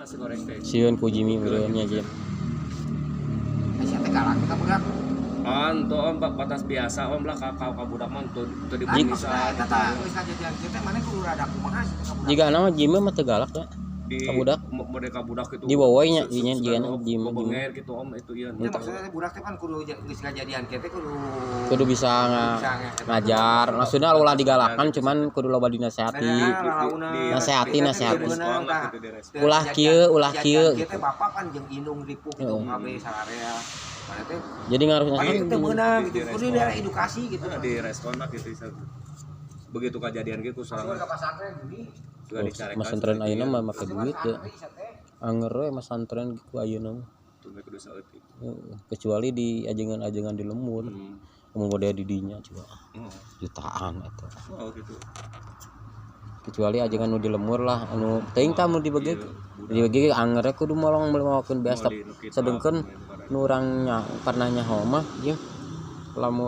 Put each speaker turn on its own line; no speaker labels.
Nasi goreng teh.
Sieun ku Jimmy meureun nya, Jim.
Sia teh galak ka budak.
Ah, ento Om, batas biasa Om lah ka ka budak mah teu teu
Lain
dibeli
maksudna
bisa
eta tah geus kajadian kieu teh maneh kudu rada kumaha sih ka budak.
Jika nama Jimmy mah teu galak ya.
Di
Ka budak.
Mode ka budak itu.
Di bawah nya, nya jigana Jimmy.
Bebenger gitu Om itu iya.
Itu maksudnya teh budak teh kan kudu geus kajadian kieu teh kudu
Kudu bisa
bisa
ngajar. Maksudnya ulah digalakan, cuman kudu loba dinasehati. Nasehati, nasehati. Ulah kieu, ulah kieu,
Kieu
gitu.
teh bapak kan jeung indung ripuh gitu kabeh sararea. Mana teh
Jadi ngaruhnya
mana
kan
teh meunang gitu.
Di
Kudu
respon.
daerah edukasi gitu.
Nah, di respon lah gitu bisa. Begitu kejadian gitu
Masuk
sorangan
ke pesantren gini.
juga dicarekan.
Pesantren ayeuna mah make duit ya.
Bisa teh.
Anger we pesantren ku ayeuna mah.
Tuh kudu saeutik.
Heeh, kecuali di ajengan-ajengan di lembur. Mun model di dinya juga jutaan eta.
Oh gitu.
Kecuali ajengan nu di lembur lah, anu teuing tah nu dibagi dibagi anger we kudu molong mawakeun beas.
Mau di nu kitab,
Sedengkeun
nu
nu urang nya pernah nyaho mah, jeung lamun